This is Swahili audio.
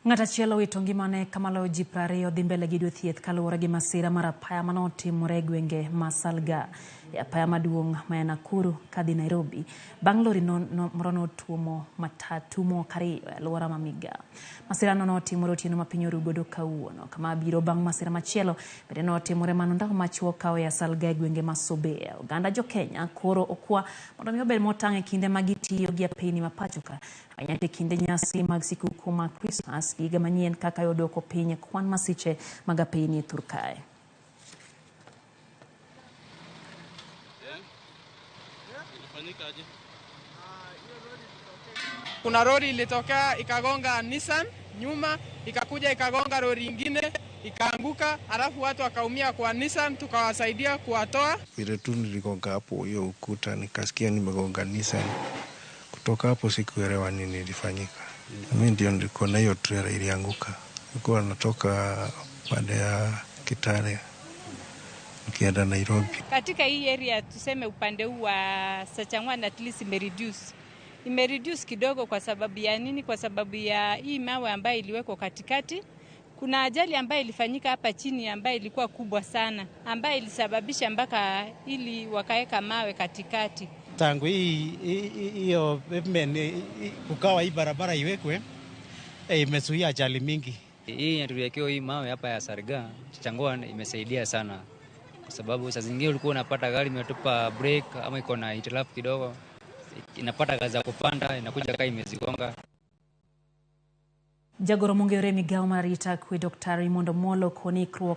Ng'at achiel owito ngimane kamaloyo ji 20 dhi mbele gi yudo thieth kaluwore gi masira mar apaya manotimore e gwenge ma Salga e apaya maduong' ma ya Nakuru kadhi Nairobi bang' lori moro notuomo matatu moko ariyo e alwora ma Migaa. Masirano notimore otieno ma piny oru godo kawuono. Kama biro bang' masira machielo bende notimore mano ndalo machuok kawo ya Salga e gwenge ma Sobea. Oganda jo Kenya koro okwa mondo mi obed motang' e kinde ma gitiyo gi apeyni ma pacho ka ahinya e kinde nyasi mag sikuku mag Krismas gi higa manyien kaka yodwoko piny kwan masiche mag apeyni e thur kae. Kuna lori ilitokea ikagonga Nissan nyuma, ikakuja ikagonga lori ingine ikaanguka, alafu watu wakaumia kwa Nissan, tukawasaidia kuwatoa. Vile tu niligonga hapo hiyo ukuta, nikasikia nimegonga Nissan. Kutoka hapo sikuelewa nini ilifanyika. Mimi ndio nilikuwa na hiyo trailer ilianguka. Nilikuwa natoka baada ya Kitale nikienda Nairobi. Katika hii area tuseme upande huu wa Sachangwan at least imereduce. Imereduce kidogo kwa sababu ya nini? Kwa sababu ya hii mawe ambayo iliwekwa katikati. Kuna ajali ambayo ilifanyika hapa chini ambayo ilikuwa kubwa sana, ambayo ilisababisha mpaka ili wakaeka mawe katikati. Tangu hiyo pavement kukawa hii barabara iwekwe, imezuia ajali mingi. Hii inatuwekewa hii mawe hapa ya Salga Changwan imesaidia sana, kwa sababu saa zingine ulikuwa unapata gari imetupa brake ama iko na hitilafu kidogo, inapata kazi ya kupanda inakuja kama imezigonga. Jagoro mong'ere migao mar arita kwe Dr. Raymond Omolo koni ikruok